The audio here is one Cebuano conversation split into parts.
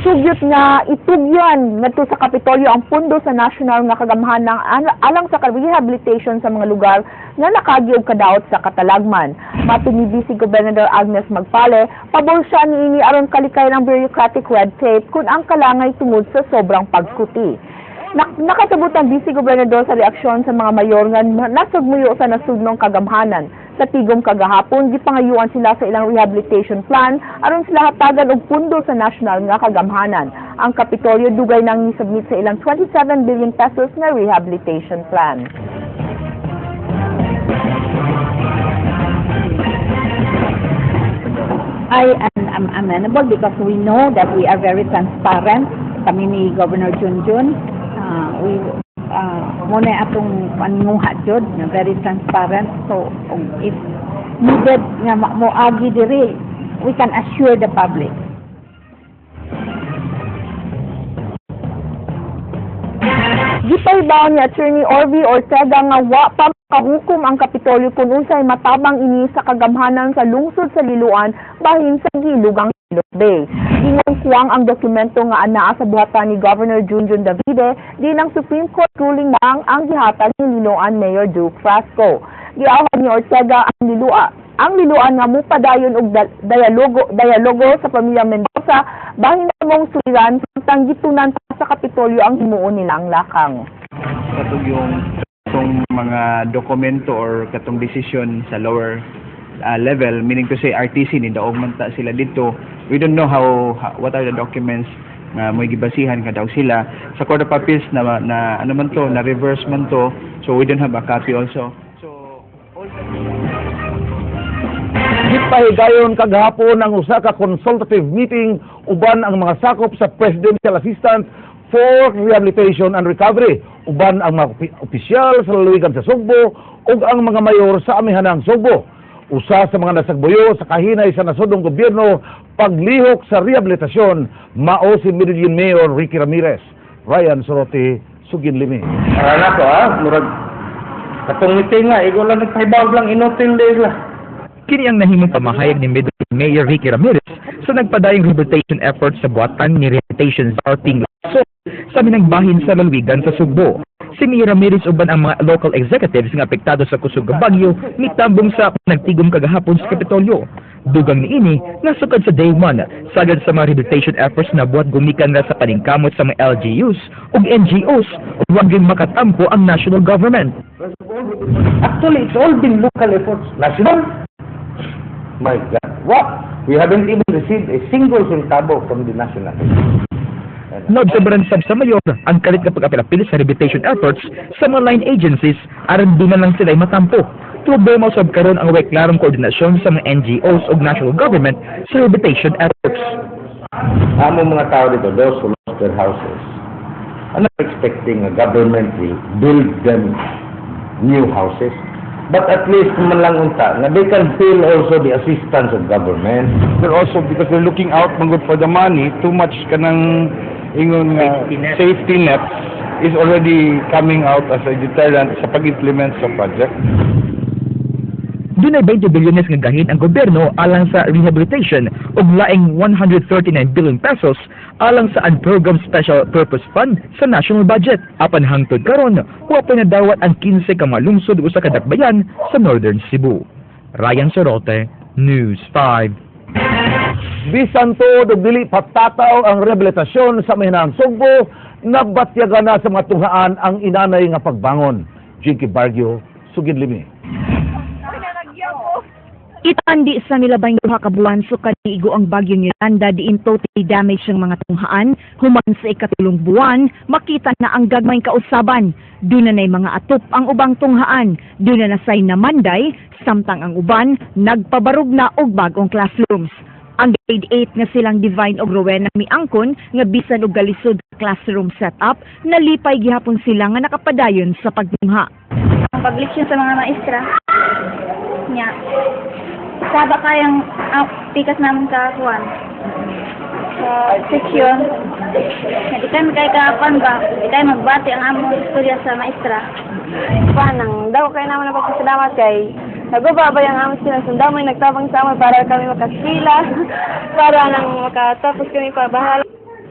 Sugyot nga itugyan ngadto sa Kapitolyo ang pundo sa national nga kagamhanan alang sa rehabilitation sa mga lugar nga nakagi og kadaot sa katalagman. Matod ni Vice Gobernador Agnes Magpale, pabor siya niini aron kalikay ng bureaucratic red tape kung ang kalangay tungod sa sobrang pagkuti. Nakasabot ang Vice Gobernador sa reaksyon sa mga mayor nga nasugmuyo sa nasudnong kagamhanan. Sa tigom kagahapon, gipangayuan sila sa ilang rehabilitation plan aron sila hatagan og pundo sa national nga kagamhanan. Ang Kapitolyo dugay nang nisubmit sa ilang 27 billion pesos nga rehabilitation plan. I am amenable because we know that we are very transparent. Kami ni Governor Junjun, we muna atong paninguha jud nga very transparent. So if needed nga moagi diri, we can assure the public. Gipahibaw ni Attorney Orvie Ortega nga wa pa makahukom ang Kapitolyo kung unsay matabang ini sa kagamhanan sa lungsod sa Liloan bahin sa gilugang Hilot Bay. Ingon kuwang ang dokumento nga anaa sa buhatan ni Governor Junjun Davide din ang Supreme Court ruling lang ang gihatag ni Liloan Mayor Duke Frasco. Giawhag ni Ortega ang Liloan. Ang Liloan nga mupadayon og dialogo sa pamilya Mendoza bahin mong suliran samtang gitunan pa sa Kapitolyo ang himuon nilang lakang. Katong yung katong mga dokumento or katong decision sa lower level, meaning to say RTC ni daog man ta sila dito. We don't know how what are the documents nga mo'y gibasihan kadaog sila sa Court of Appeals na ano man to, na reverse man to, so we don't have a copy also. So all Gipahigayon kagahapon ang usa ka consultative meeting uban ang mga sakop sa Presidential Assistant for Rehabilitation and Recovery, uban ang mga opisyal sa lalawigan sa Sugbo ug ang mga mayor sa amihanang Sugbo. Usa sa mga nasagbuyo sa kahinay sa nasudong gobyerno paglihok sa rehabilitasyon mao si Medellin Mayor Ricky Ramirez. Ryan Sorote, Sugin Limi. Para ko murag katong meeting nga igo lang nagpahibaw lang inotel day la. Kini ang nahimong pamahayag ni Medellin Mayor Ricky Ramirez sa nagpadayong rehabilitation efforts sa buhatan ni Rehabilitation Czar Ping Lacson sa minangbahin sa lalawigan sa Sugbo. Si Mayor Ramirez uban ang mga local executives nga apektado sa kusog nga bagyo mitambong sa nagtigom kagahapon sa Kapitolyo. Dugang niini nasukad sa day 1 sagad sa mga rehabilitation efforts na buhat gumikan na sa paningkamot sa mga LGUs ug NGOs ug wa gyud makatampo ang national government. Actually, it's all been local efforts. National? My God, what? We haven't even received a single centavo from the national. Naobserbaran sab sa mayor ang kalit nga pag-apil-apil sa rehabilitation efforts sa mga line agencies aron di man lang sila matampo. Problema usab karon ang way klarong koordinasyon sa mga NGOs ug national government sa rehabilitation efforts. Among mga tao dito, those who lost their houses, I'm not expecting a government will build them new houses, but at least man lang unta, nga they can feel also the assistance of government. They're also, because they're looking out man gud for the money, too much kanang ingon nga safety net is already coming out as a deterrent sa pag-implement sa project. Dunay 20 bilyones nga gahin ang gobyerno alang sa rehabilitation ug laing 139 billion pesos alang sa unprogrammed special purpose fund sa national budget. Apan hangtod karon, wa pa nadawat ang 15 ka mga lungsod ug usa ka dakbayan sa Northern Cebu. Ryan Sorote, News 5. Bisan tuod og dili patataw ang rehabilitasyon sa amihanang Sugbo, nabatyagan na sa mga tunghaan ang inanay nga pagbangon. Jinky Bargio, Sugid Limi. Itandi sa milabay duha ka buwan sukad niigo ang bagyong Yolanda diin totally damage ang mga tunghaan, human sa ikatulong buwan makita na ang gagmayng kausaban. Duna na'y mga atop ang ubang tunghaan, duna na say namanday, samtang ang uban nagpabarog na og bag-ong classrooms. Ang grade 8 nga silang Divine og Rowena miangkon nga bisan og galisod classroom setup, nalipay gihapon sila nga nakapadayon sa pagtungha. Ang pagleksyon sa mga maestra niya, saba kayang pikas namin kakuan sa seksyon. Nga di kami kay kakuan ba, di kayo magbati ang among istorya sa maestra. Panang daw kayo naman ang pagpasalamat kay naguba ba yung aming sila sundamay nagtabang sa amin para kami makaskwela, para nang makatapos kami pa bahala.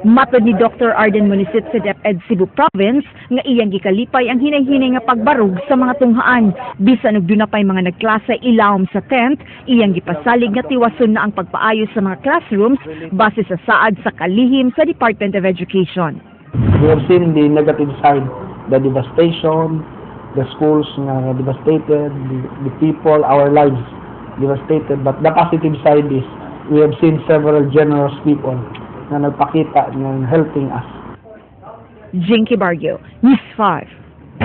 Matod ni Dr. Arden Munisit sa DepEd Cebu Province nga iyang gikalipay ang hinay-hinay nga pagbarug sa mga tunghaan. Bisan og duna pay mga nagklase ilawom sa tent, iyang gipasalig nga tiwason na ang pagpaayo sa mga classrooms base sa saad sa kalihim sa Department of Education. We have seen the negative side, the devastation, the schools nga devastated, the people, our lives devastated. But the positive side is we have seen several generous people na nagpakita ng helping us. Jinky Barrio, News 5.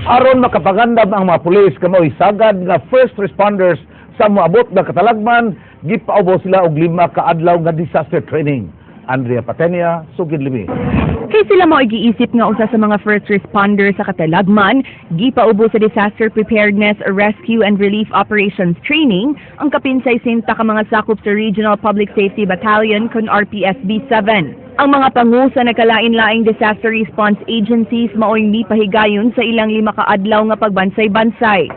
Aron makapagandam ang mga pulis kamo sagad nga first responders sa moabot nga katalagman, gipaubo sila og 5 ka adlaw nga disaster training. Andrea Patenia, sugid limi. Kay sila mao giisip nga usa sa mga first responder sa katalagman, gipaubo sa Disaster Preparedness, Rescue and Relief Operations Training ang kapin 60 ka mga sakop sa Regional Public Safety Battalion kon RPSB 7. Ang mga pangu sa nagkalain-laing disaster response agencies maoy mipahigayon sa ilang 5 ka adlaw nga pagbansay-bansay.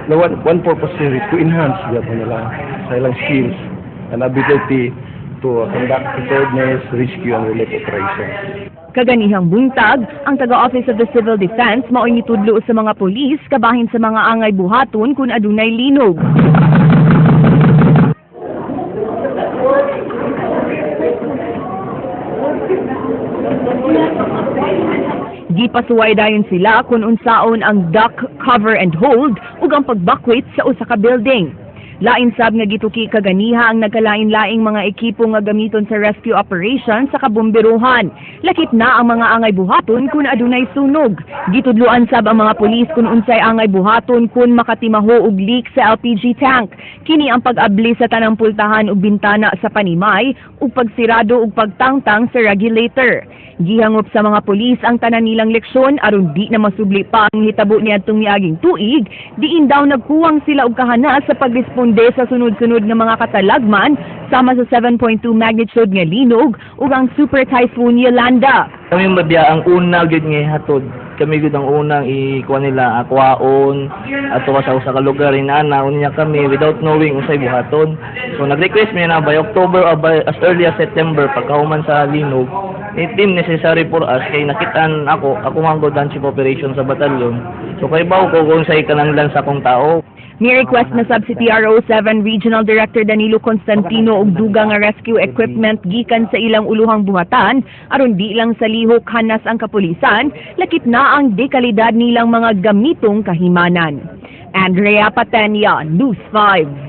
The one purpose here is to enhance gyapon nila sa ilang skills and ability to conduct preparedness, rescue, and relief operations. Kaganihang buntag, ang taga-Office of the Civil Defense maoy nitudlo sa mga pulis kabahin sa mga angay buhaton kung adunay linog. Gipasuway dayon sila kung unsaon ang duck, cover and hold ug ang pagbakwit sa usa ka building. Lain sab nga gituki kaganiha ang nagkalain-laing mga ekipo nga gamiton sa rescue operation sa kabomberuhan. Lakip na ang mga angay buhaton kung adunay sunog. Gitudloan sab ang mga pulis kung unsay angay buhaton kung makatimaho og leak sa LPG tank. Kini ang pag-abli sa tanang pultahan ug bintana sa panimay ug pagsirado ug pagtangtang sa regulator. Gihangop sa mga pulis ang tanan nilang leksyon aron di na masubli pa ang hitabo niadtong miaging tuig, diin daw nagkuwang sila og kahana sa pagresponde sa sunod-sunod nga mga katalagman sama sa 7.2 magnitude nga linog ug ang Super Typhoon Yolanda. Kami mabya ang una gyud nga hatod. Kami gyud ang unang ikuha nila akwaon ato sa usa ka lugar inana unya kami without knowing unsay buhaton. So nag-request mi na by October or by as early as September pagkahuman sa linog. It deemed necessary for us kay nakitaan ako nga ang chief operation sa batalyon. So kay bawo ko kung unsay kananglan sa akong tao. Ni-request na sab si PRO 7 Regional Director Danilo Constantino og dugang nga rescue equipment gikan sa ilang uluhang buhatan aron di lang sa lihok hanas ang kapulisan, lakip na ang dekalidad nilang mga gamitong kahimanan. Andrea Patenia, News 5.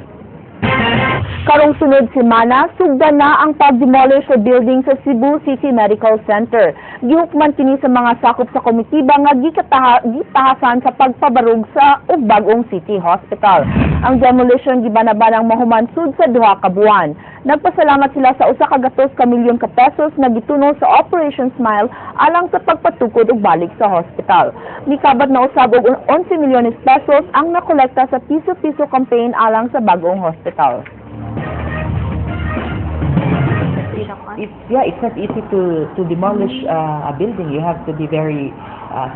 Karong sunod semana, sugdan na ang pag-demolish sa building sa Cebu City Medical Center. Gihukman kini sa mga sakop sa komitiba nga gitahasan sa pagpabarug sa ug bag-ong City Hospital. Ang demolition gibanabanang mahuman sud sa 2 ka buwan. Nagpasalamat sila sa 100 ka milyon ka pesos na gituno sa Operation Smile alang sa pagpatukod og balik sa hospital. Mikabat na usab og 11 milyones pesos ang nakolekta sa piso-piso campaign alang sa bag-ong hospital. It's not easy to demolish a building. You have to be very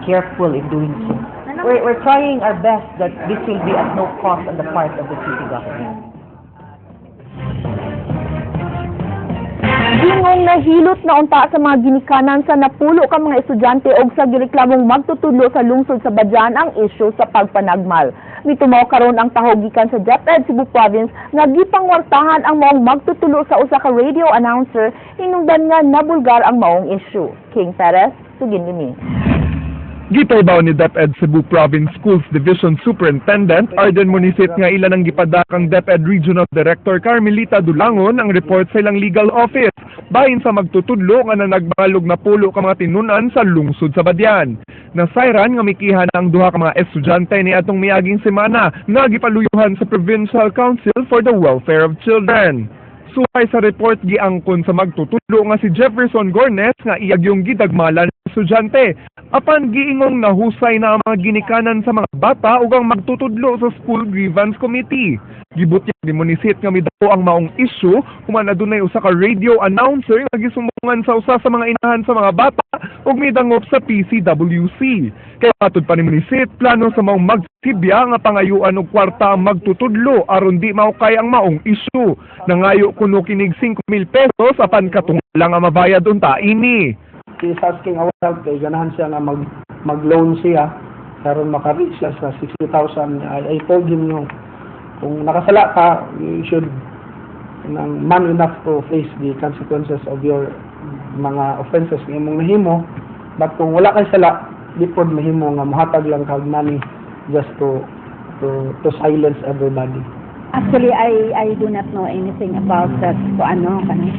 careful in doing so. We're trying our best that this will be at no cost on the part of the city government. Gingong nahilot na unta sa mga ginikanan sa napulo ka mga estudyante og sa gireklamong magtutudlo sa lungsod sa Badian ang isyu sa pagpanagmal. Mitumaw karon ang taho gikan sa DepEd Cebu Province nga gipangwartahan ang maong magtutulo sa usa ka radio announcer hinungdan nga nabulgar ang maong isyu. King Perez, sugin nimi. Gipaybaw ni DepEd Cebu Province Schools Division Superintendent Arden Munisit nga ilan ang gipadakang DepEd Regional Director Carmelita Dulangon ang report sa ilang legal office bahin sa magtutudlo nga nanagbalog na pulo ka mga tinunan sa lungsod sa Badian. Nasayran nga mikiha na ang duha ka mga estudyante ni atong miaging semana nga gipaluyuhan sa Provincial Council for the Welfare of Children. Suway sa report giangkon sa magtutudlo nga si Jefferson Gornes nga iyagyong gidagmalan estudyante. Apan giingong nahusay na ang mga ginikanan sa mga bata ug ang magtutudlo sa School Grievance Committee. Gibutyag ni Munisit nga midako ang maong issue human adunay usa ka radio announcer nga gisumbongan sa usa sa mga inahan sa mga bata ug midangop sa PCWC. Kay matod pa ni Munisit, plano sa maong magsibya nga pangayuan og kwarta ang magtutudlo aron di maukay ang maong issue. Nangayo kuno kinig 5,000 pesos apan katung lang ang mabayad unta ini. He is asking our help kay ganahan siya nga mag-loan siya karon maka-reach siya sa 60,000. I told him no, kung nakasala ka, you should nang man enough to face the consequences of your mga offenses nga imong nahimo, but kung wala kay sala, di pod mahimo nga mohatag lang kag money just to silence everybody. Actually, I do not know anything about that kung ano kanang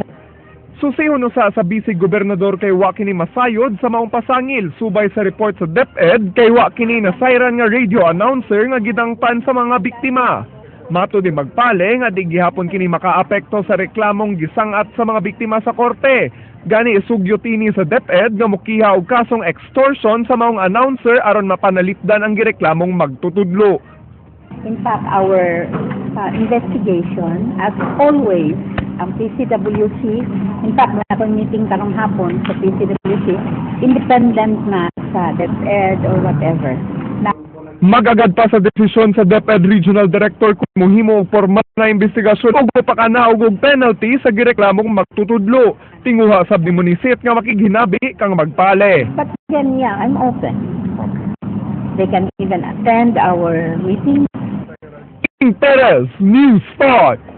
Susihon usa sa Vice Gobernador kay wa kini masayod sa maong pasangil subay sa report sa DepEd, kay wa kini nasayran nga radio announcer nga gidangpan sa mga biktima. Matud ni Magpale nga di gihapon kini makaapekto sa reklamong gisangat sa mga biktima sa korte. Gani isugyot ini sa DepEd nga mukiha og kasong extortion sa maong announcer aron mapanalipdan ang gireklamong magtutudlo. In fact, our investigation, as always, ang PCWC, in fact, may akong meeting karong hapon sa PCWC, independent na sa DepEd or whatever. Na Mag-agad pa sa desisyon sa DepEd Regional Director kung muhimo og formal na investigasyon o pakanaog og penalty sa gireklamong magtutudlo. Tinguha sab ni Munisit nga makighinabi kang Magpale. But again, yeah, I'm open. They can even attend our meetings. King Perez, News 5.